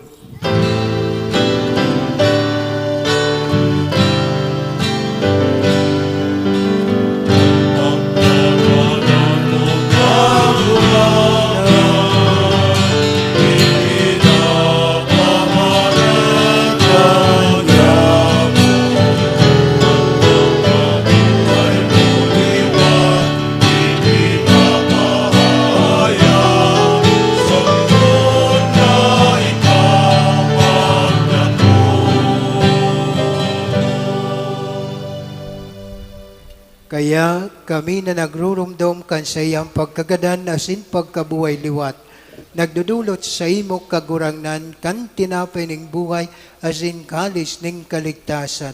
Kaya kami na nagruromdom kan saiyang pagkagadan asin pagkabuhay liwat, nagdodolot saimo, Kagurangnan, kan tinapay ning buhay asin kalis ning kaligtasan.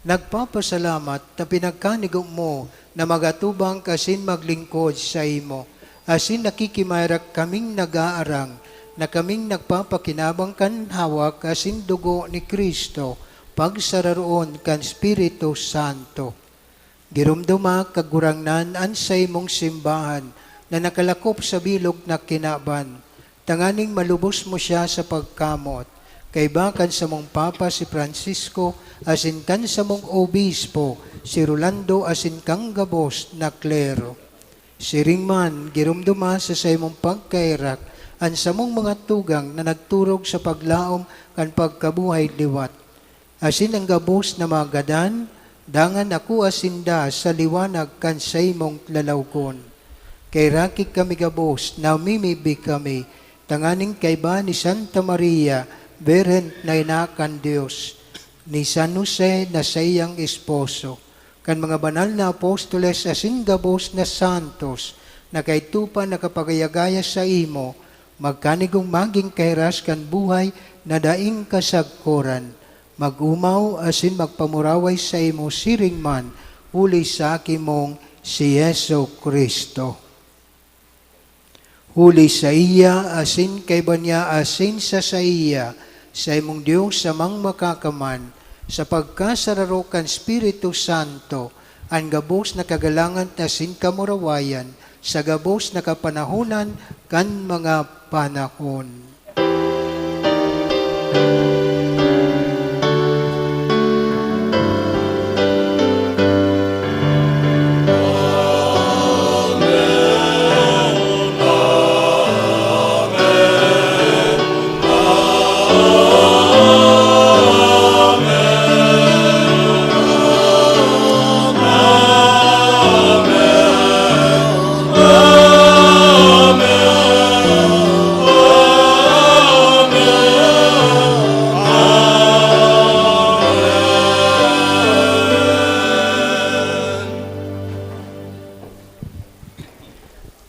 Nagpapasalamat ta pinagkanigo mo na mag-atubang asin maglingkod saimo, asin nakikimaherak kaming nag-aarang na kaming nagpapakinabang kan hawak asin dugo ni Cristo, pagsararoon kan Espiritu Santo. Giromdoma, Kagurangnan, an saimong simbahan na nakalakop sa bilog na kinaban, tanganing malubos mo siya sa pagkamot, kaiba kan samong Papa si Francisco asin kan samong Obispo si Rolando asin kan gabos na klero. Siring man, giromdoma sa saimong pagkaherak an samong mga tugang na nagturog sa paglaom kan pagkabuhay liwat, asin an gabos na mga gadan, dangan akua sinda sa liwanag kan saimong lalawgon. Kaheraki kami gabos, namimibi kami, tanganing kaiba ni Santa Maria, Birhen na ina kan Dios, ni San Jose na saiyang esposo, kan mga banal na apostoles asin gabos na santos na kaidto pa nakapagayagaya saimo, magkanigong magin kahiras kan buhay na daing kasagkoran, mag-omaw asin magpamuraway saimo siring man huli sa Aki mong si Jesu-Cristo. Huli saiya, asin kaiba niya, asin sa saiya, saimong Dios Amang Makakaman, sa pagkasararo kan Espiritu Santo, an gabos na kagalangan asin kamurawayan, sa gabos na kapanahonan kan mga panahon.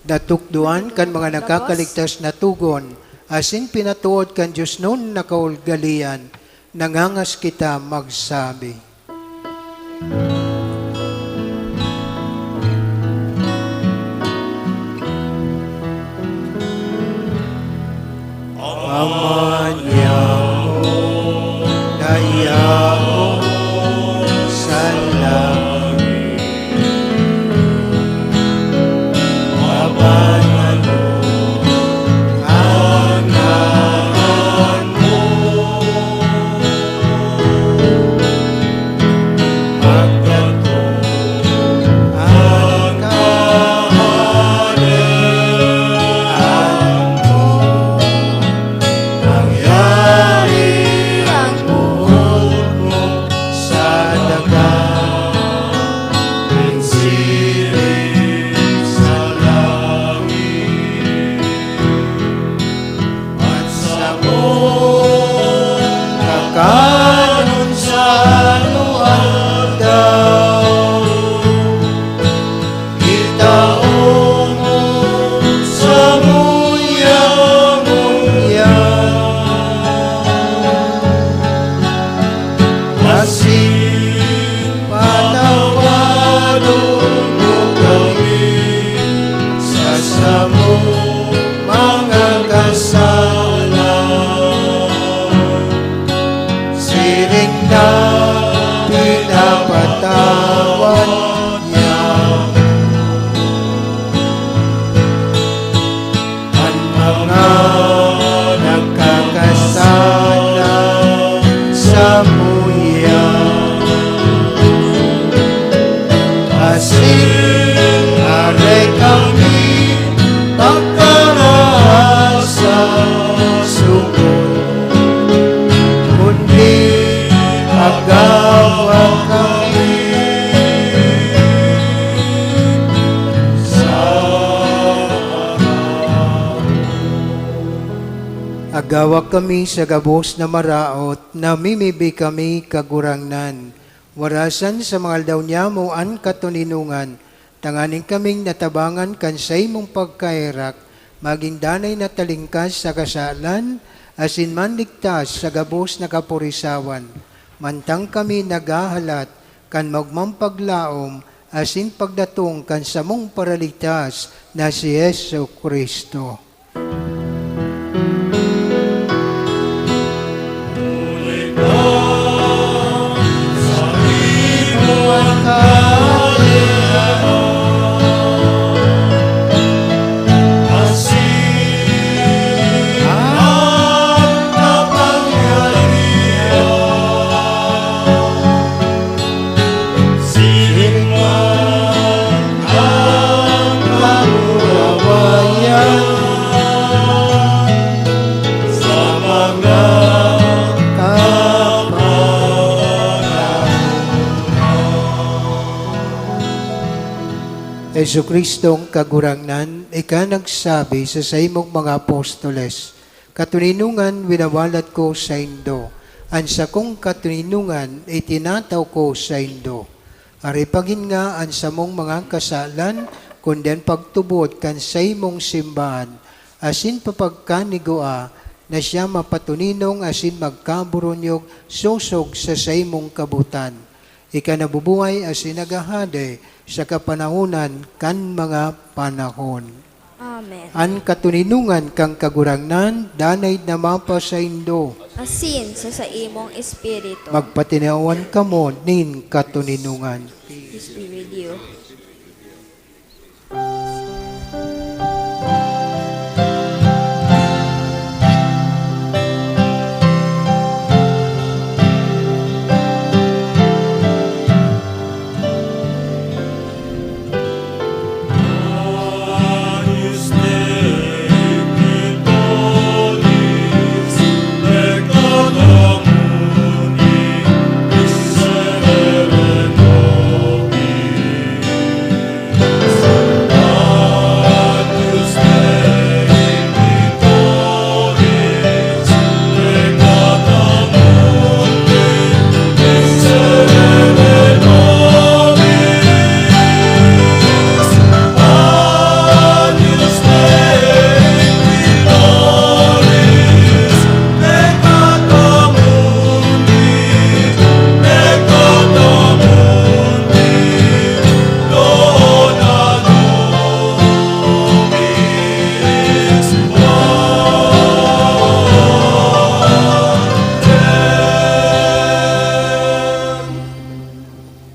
Natukdoan kan mga nakakaligtas na togon, asin pinatood kan diosnon na kaulgalian, nangangas kita magsabi. Ama niamo na yaon sa langit, mabanalon an ngaran mo. Magkatong an kaharian mo, mangyari Gawak kami sa Agawak kami sa gabos na maraot, namimibi kami, Kagurangnan. Warasan sa mga aldaw niyamo an katoninongan, tanganing kaming natabangan kan saimong pagkaherak, magin danay na talingkas sa kasalan, asin manligtas sa gabos na kaporisawan, mantang kami naghahalat kan magmang paglaom asin pagdatong kan samong Paraligtas na si Jesu-Cristo. Siring man an kamurawayan sa mga kapanahonan. Jesu-Cristong Kagurangnan, ika nagsabi sa saimong mga apostoles, "Katoninongan winawalat ko saindo, an sakong katoninongan itinatao ko saindo." Aripagin nga an samong mga kasalan, kundi an pagtubod kan saimong simbahan, asin papagkanigua na siya mapatoninong asin magkaburonyog sosog sa saimong kabotan. Ika nabubuhay asin naghahade sa kapanahonan kan mga panahon. Amen. An katoninongan kan Kagurangnan danay na mapasaindo. Asin sa saimong espiritu. Magpatinawan kamo nin katoninongan. Peace be with you.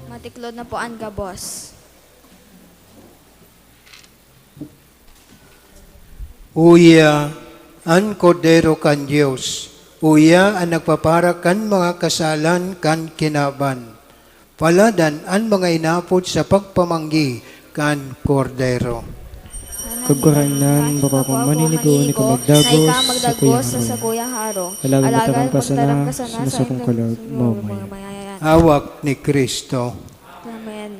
Matiklod na po an gabos. Uya an Kordero kan Dios, uya an nagpapara kan mga kasalan kan kinaban. Paladan an mga inapod sa pagpamanggi kan Kordero. Kagurangnan, bako akong maninigo ni kumagdagos sa kuyang harong. Alagad magtaram ka sana sa sakong kalog, maumay. Hawak ni Cristo. Amen.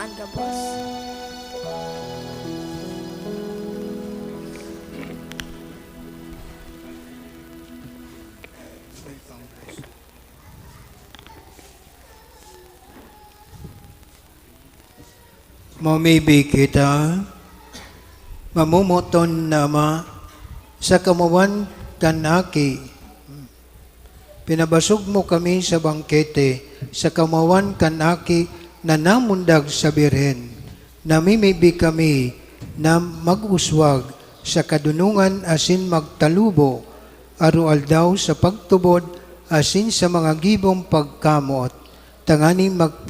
An gabos. Mamibi kita, mamomoton na Ama, sa kamawan kan Aki. Pinabasog mo kami sa bangkete, sa kamawan kan Aki na namundag sa Birhen. Namimibi kami na mag-uswag sa kadunongan asin magtalubo, aroaldaw sa pagtubod asin sa mga gibong pagkamoot, tanganing mag-,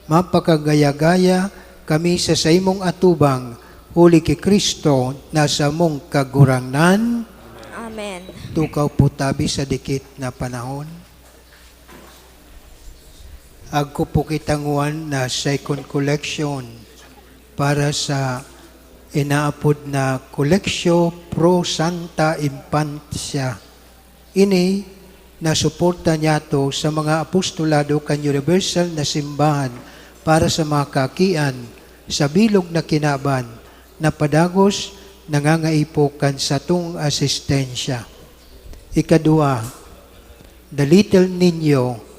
mapakagaya-gaya kami sa saimong atubang, huli ki Cristo na samong Kagurangnan. Amen. Tukaw po tabi sa dikit na panahon. Agko po kita ngwan na second collection para sa inaapod na Colectio Pro Santa Infancia. Ini nasuporta niyato sa mga apostolado kan universal na simbahan para sa mga kaakian sa bilog na kinaban na padagos nangangaipo kan satong asistensya. Ikadua, The Little Niño,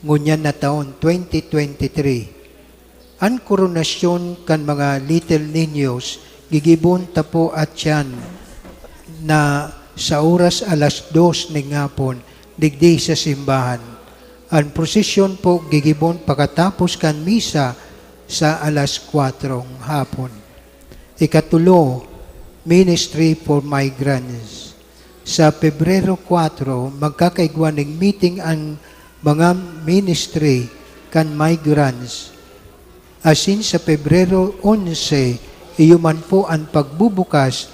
ngunyan na taon, twenty twenty-three. An koronasyon kan mga Little Niños gigibon ta po atian na sa oras alas dos ning hapon digdi sa simbahan. An prosesyon po gigibon pakatapos kan misa sa alas kwatro hapon. Ikatulo, Ministry for Migrants. Sa Pebrero kwatro, magkakaigwa ning meeting an mga ministry kan migrants. Asin sa Pebrero onse, iyo man po an pagbubukas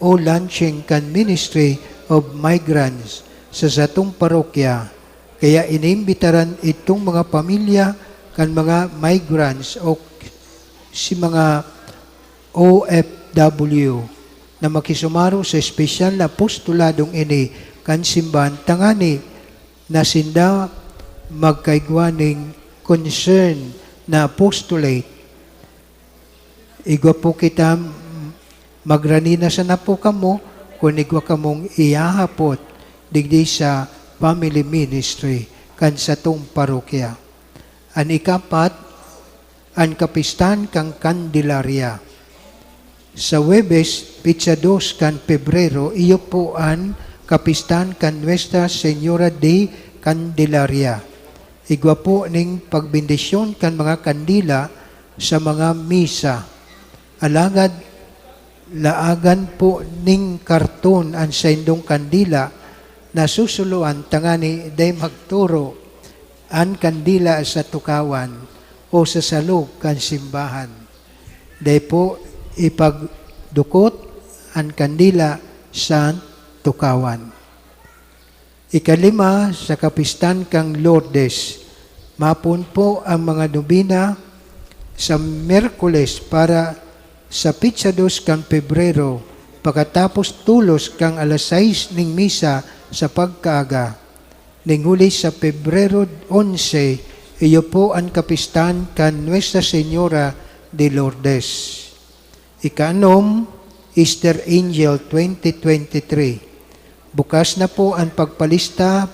o launching kan Ministry of Migrants sa satong parokya. Kaya inimbitaran itong mga pamilya kan mga migrants o si mga O F W na makisumaro sa espesyal na apostoladong ini kan simbahan, tangani na sinda magkaigwa nin concern na apostolate. Igwa po kita, magrani na sana po kamo kun igwa kamong ihahapot digdi sa family ministry kan satong parokya. An ikapat, an Kapistahan kan Candelaria. Sa Huwebes, petsa dos kan Pebrero, iyo po an Kapistahan kan Nuestra Señora de Candelaria. Igwa po ning pagbendisyon kan mga kandila sa mga misa. Alagad laagan po ning karton an saindong kandila na susuloan tangani dai magturo an kandila sa tukawan o sa salog kan simbahan. Dai po ipagdukot an kandila sa tukawan. Ikalima, sa Kapistan kan Lourdes, mapoon po ang mga nobena sa Miyerkules para sa petsa dos kan Pebrero, pakatapos tolos kan alas sais ning misa sa pagkaaga. Ning huli sa Pebrero onse, iyo po an Kapistan kan Nuestra Señora de Lourdes. Ikaanom, Easter Angel twenty twenty-three. Bukas na po an pagpalista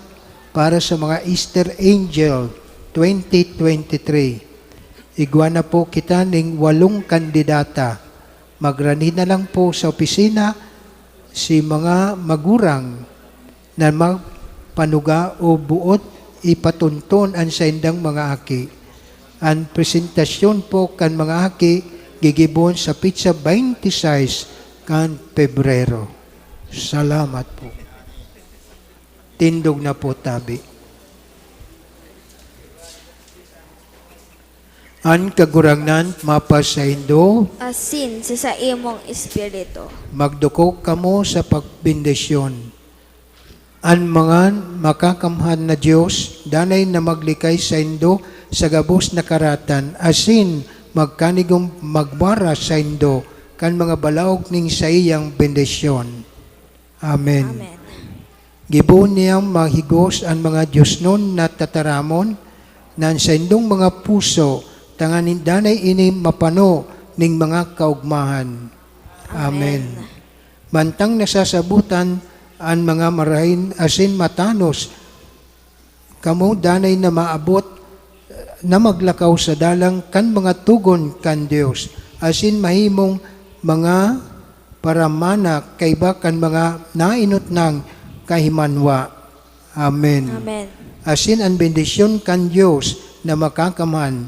para sa mga Easter Angel twenty twenty-three. Igwa na po kita ning walong kandidata. Magrani na lang po sa opisina si mga magurang na magpanuga o boot ipatonton an saindang mga aki. An presentasyon po kan mga aki gigibon sa petsa twenty-six kan Pebrero. Salamat po. Tindog na po tabi. An Kagurangnan mapasaindo. Asin sa saimong espiritu. Magdukog kamo sa pagbendisyon. An mga makakamhan na Dios, danay na maglikay saindo sa gabos na karatan, asin magkanigong magwara saindo kan mga balaog ning saiyang bendisyon. Amen. Amen. Gibohon niyang mahigos an mga diosnon na tataramon, na an saindong mga puso tanganing danay ini mapano ning mga kaogmahan. Amen. Amen. Mantang nasasabotan an mga marahay asin matanos, kamo danay na maabot na maglakaw sa dalan kan mga togon kan Dios, asin mahimong mga paramana kaiba kan mga naenot nang kahimanwa. Amen. Amen. Asin an bendisyon kan Dios na Makakamhan,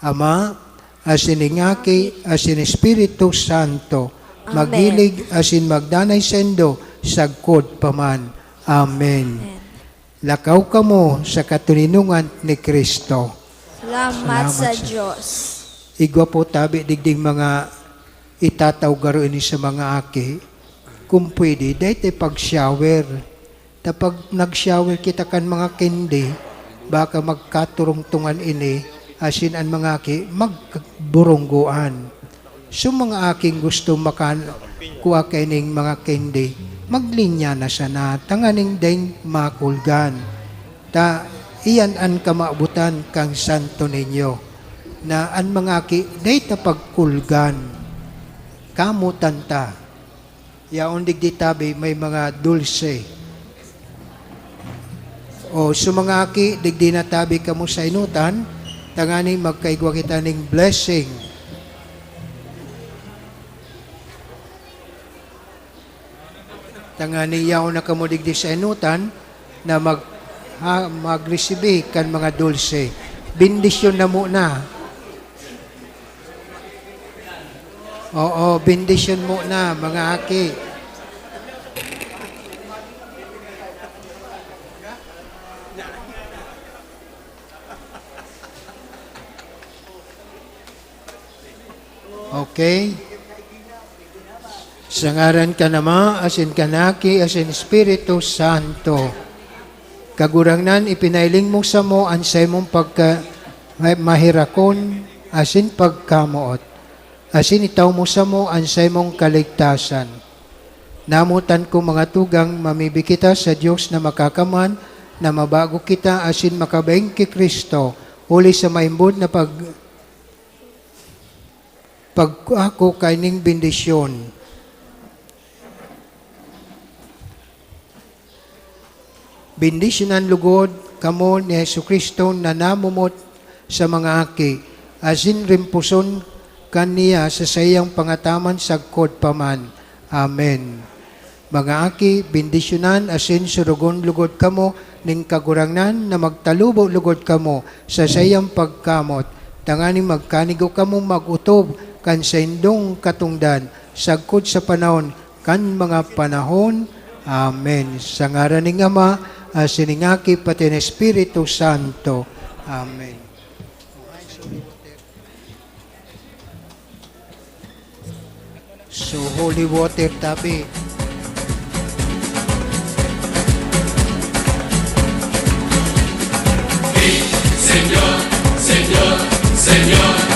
Ama, asin nin Aki, asin Espiritu Santo, Amen. Maghilig asin magdanay saindo sagkod pa man. Amen. Amen. Lakaw kamo sa katoninongan ni Cristo. Salamat Salamat sa sa Dios. Igwa po tabi digding mga itataw garo ini sa mga aki. Kung pwede, dahil pag-shower. Ta pag nag-shower kita kan mga kindi, baka magkaturungtungan ini, asin an mga aki magburunggoan. So, mga aking gusto makan-, kua kaining mga candy, maglinya na sana, tanganing daing makulgan. Ta iyan an kamawotan kan Santo Niño, na an mga aki dai ta pagkulgan. Kamotan ta. Yaon digdi tabi may mga dulce. O, so mga aki, digdi na tabi kamo sa enotan, tanganing magkaigwa kita ning blessing. Tanganing yaon na kamo digdi sa enotan na mag-, ha, magresibi kan mga dulce. Bendisyon na muna. Oo, bendisyon muna, mga aki. Okay. Sa ngaran kan Ama, asin kan Aki, asin Espiritu Santo. Kagurangnan, ipinailing mo samo an saimong pagka-, maherakon asin pagkamoot, asin itaw mo samo an saimong kaligtasan. Namotan ko, mga tugang, mamibi kita sa Dios na Makakamhan na mabago kita asin makabaing ki Cristo, huli sa maimbod na pag-, pagkua ko kaining bendisyon. Bendisyonan logod kamo ni Jesu-Cristo na namumot sa mga aki, asin rimposon kan niya sa saiyang pangataman sagkod pa man. Amen. Mga aki, bendisyonan asin surugon logod kamo nin Kagurangnan na magtalubo logod kamo sa saiyang pagkamot, tanganing magkanigo kamo mag-otob kan saindong katongdan, sagkod sa panahon kan mga panahon. Amen. Sa ngaran ning Ama, asin ning Aki, pati nin Espiritu Santo. Amen. So, holy water tabi. Señor, Señor, Señor.